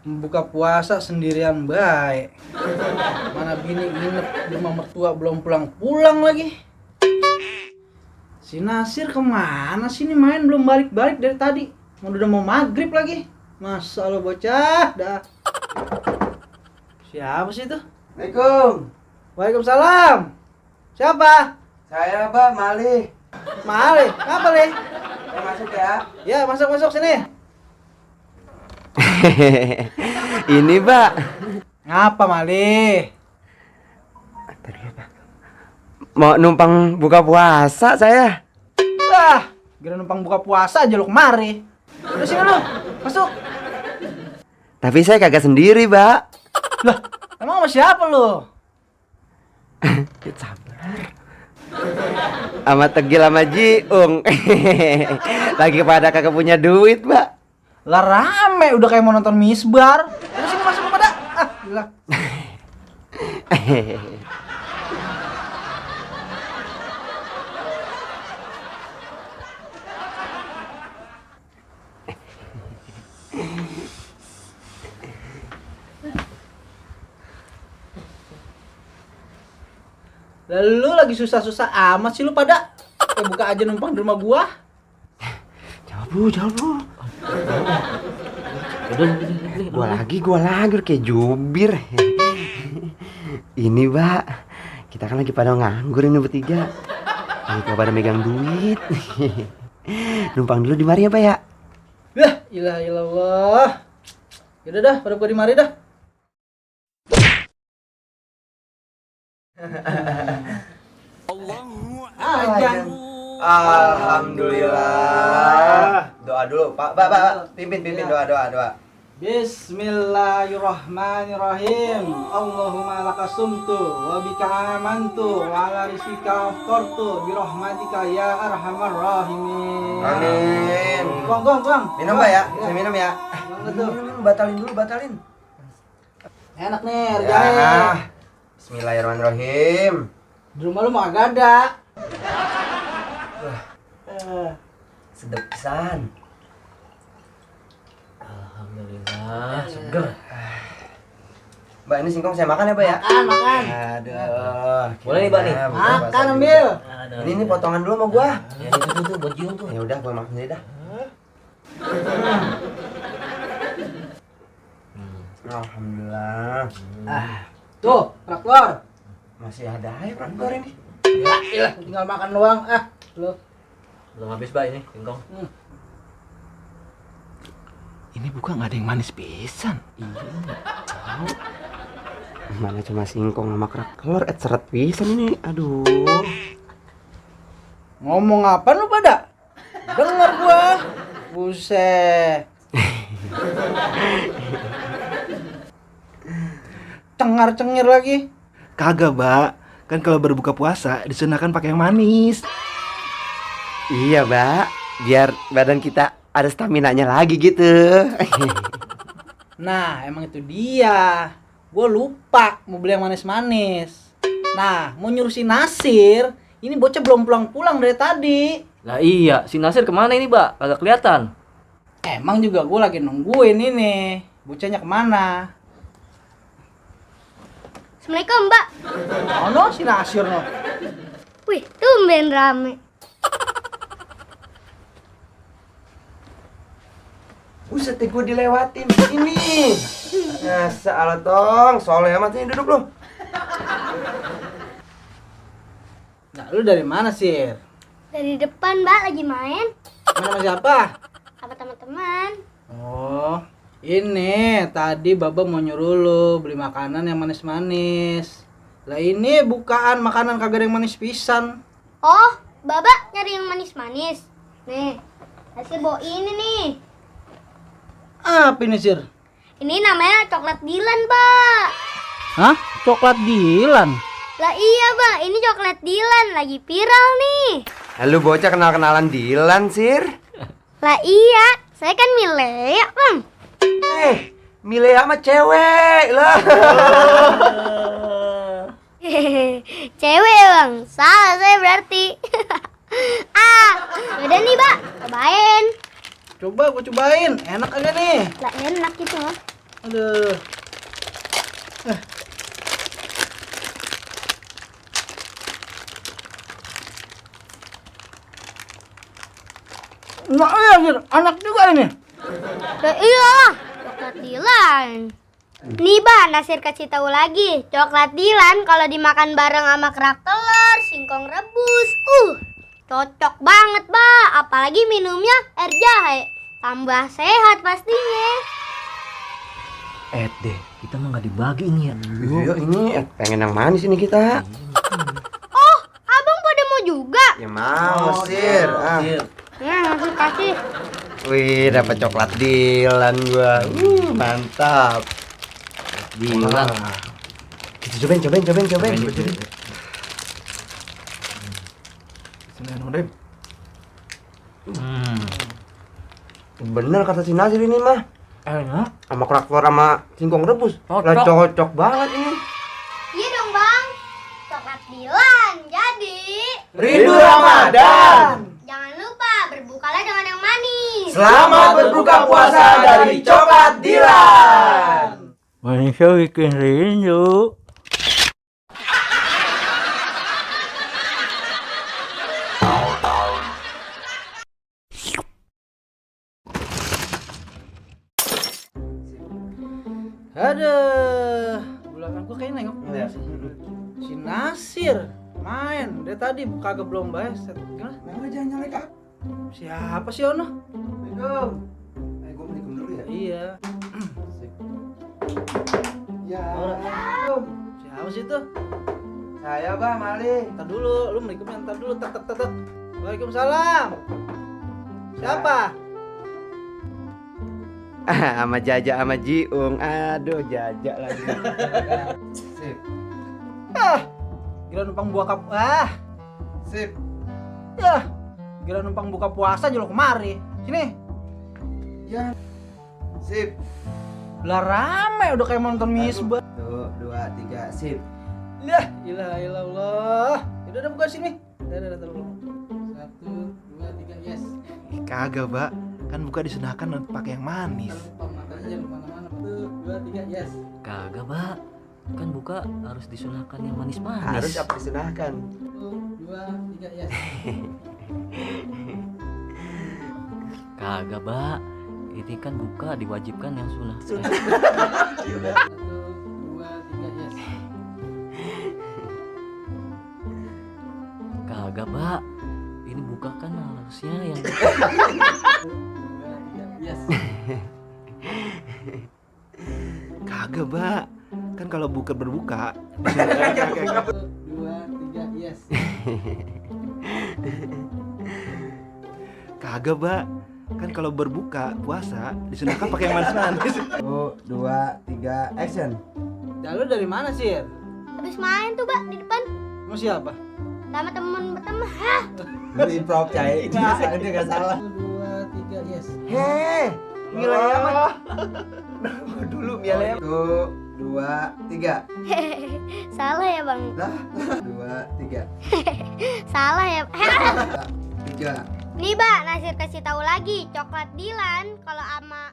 Buka puasa sendirian baik. Mana bini nginep di rumah mertua belum pulang-pulang lagi. Si Nasir kemana sih, ini main belum balik-balik dari tadi. Udah mau maghrib lagi. Masa lo bocah dah. Siapa sih itu? Assalamualaikum. Waalaikumsalam. Siapa? Saya Pak Mali. Mali, apa Le? Saya masuk ya. Ya, masuk sini. Ini, Pak. Ngapa Mali? Mau numpang buka puasa saya. Ah, kira numpang buka puasa aja lo kemari. Udah sini lo, masuk. Tapi saya kagak sendiri, Pak. Lah, emang sama siapa lo? Sabar. Sama Tegil sama Jiung. Lagi pada kagak punya duit, Pak. Lah rame, udah kayak mau nonton misbar. Udah sini masuk lo pada. Ah, gila. Lalu lagi susah-susah amat sih lu pada. Buka aja numpang di rumah gua. Jawab lu. Gua lagi udah kayak jubir. Ini, Pak. Kita kan lagi pada nganggur ini bertiga. Lagi pada megang duit. Numpang dulu di mari ya, Pak ya. Yah, ilah ilallah. Yaudah dah, pada gua di mari dah. Alhamdulillah. Doa dulu, Pak. Pimpin doa. Bismillahirrahmanirrahim. Allahumma lakasumtu wa bika amantu wa ala rizqika aftartu bi rahmatika ya arhamar rahimin. Amin. Gong. Minum, Pak ya? Saya minum ya. Batalin. Enak nih, Ya. hargain. Bismillahirrahmanirrahim. Di rumah lu mah agak ada. Sedep pisan. Alhamdulillah, seger. Mbak, ini singkong saya makan ya, Pak ya? Makan. Aduh. Boleh nih, Mbak, nih? Buka Makan, puasa juga. ambil. Ini potongan dulu sama gua. Ya itu buat Jiung tuh. Ya udah, gua makan sendiri dah. Alhamdulillah. Tuh, keluar. Masih ada air praktor ini. Ya, ilah, tinggal makan doang. Lu. Belum habis, Mbak, ini singkong. Ini bukan nggak ada yang manis pisan. Mana cuma singkong sama kerak telur, seret pisan ini. Aduh. Ngomong apa lu pada? Dengar gua. Buset. Cengar-cengir lagi. Kagak, Mbak. Kan kalau berbuka puasa disunahkan pakai yang manis. Iya, Mbak. Biar badan kita ada staminanya lagi gitu. Nah, emang itu dia. Gua lupa mau beli yang manis-manis. Nah, mau nyuruh si Nasir. Ini bocah belum pulang-pulang dari tadi. Lah iya, si Nasir kemana ini, Mbak? Kagak kelihatan. Emang juga gue lagi nungguin ini. Bocahnya kemana? Assalamualaikum, Mbak. Oh no, si Nasir no. Wih, tumben rame. Buset, gua dilewatin. Ini. Masa Allah tong, soleh amat ini duduk lu. Nah, lu dari mana, Sir? Dari depan, Mbak, lagi main. Mana sama siapa? Apa teman-teman? Oh, ini tadi Baba mau nyuruh lu beli makanan yang manis-manis. Lah ini bukaan makanan kagak ada yang manis pisan. Oh, Baba nyari yang manis-manis. Nih, hasil bawa ini nih. Apa ini, Sir? Ini namanya coklat Dilan, Pak. Hah? Coklat Dilan? Lah iya, Pak, ini coklat Dilan lagi viral nih. Halo bocah kenal-kenalan Dilan, Sir. Lah iya, saya kan Milea, Bang. Milea sama cewek lah. Cewek, Bang. Salah saya berarti. Udah nih, Pak. Cobain. Coba gua cobain. Enak aja nih. Lah enak gitu, Bang. Aduh. Nah, iya, Sir. Anak juga ini. Ya iya, coklat Dilan. Nih Ba, Nasir kasih tahu lagi. Coklat Dilan kalau dimakan bareng sama kerak telur, singkong rebus. Cocok banget, Ba. Apalagi minumnya air jahe. Tambah sehat pastinya. Deh, kita mah nggak dibagi ini ya. Iya ini pengen yang manis ini kita. Oh, Abang pada mau juga? Ya mau Sir. Nasir kasih. Wih, dapat coklat Dilan gua. Mantap. Dilan. Kita cobain. Sini anu, Dem. Bener kata si Nasir ini mah. Enak. Sama kerak telur sama singkong rebus. Cocok. Lah cocok banget ini. Iya dong, Bang. Coklat Dilan jadi. Rindu Ramadan. Jangan lupa berbukalah dengan yang manis. Selamat berbuka puasa dari Coklat Dilan. Manusia bikin rindu. Aduh, belakang gua kayak nengok sih. Si Nasir main dari tadi kagak belum bayar. Gimana? Nah, jangan nyalek ah. Siapa sih Ono? Assalamualaikum. Gua belikum dulu ya. Iya. Ya. Siapa sih itu? Saya Bah Mali. Ntar dulu, lu Assalamualaikum ntar dulu. Tak. Waalaikumsalam. Siapa? Sama Jaja sama Jiung. Aduh, Jaja lagi. Sip. Gila numpang buka Sip. Gila numpang buka puasa aja lo kemari. Sini. Ya. Sip. Lah rame udah kayak nonton misbah. 1, 2, 3, sip. Lah, ilaha illallah. Udah buka sini. Udah dulu. 1, 2, 3, yes. Kagak, Pak. Kan buka disunahkan pakai yang manis. Matanya jangan kemana-mana. 1, 2, 3, yes. Kagak, Pak. Kan buka harus disunahkan yang Harus manis-manis. apa disunahkan? 1, 2, 3, yes. Kagak, Pak. Ini kan buka diwajibkan yang sunah. 1, 2, 3, yes. Kagak, Pak. Ini buka kan harusnya yang 2, 3, yes. Kagak, Pak. Kan kalau berbuka 1, 2, 3, yes. kagak, Pak. Kan kalau berbuka puasa disunahkan pakai yang manis-manis. 1, 2, 3, action. Ya lu dari mana sih? Habis main tuh, Mbak, di depan Mau siapa? sama temen-temen. Lu improv cai. Dia enggak salah. 1, 2, 3, yes. Heh, nilai amat. Dulu milih. 1, 2, 3. Salah ya, Bang. Lah, 2, 3. Salah ya. 3. Nih, Mbak, Nasir kasih tahu lagi. Coklat Dilan kalau sama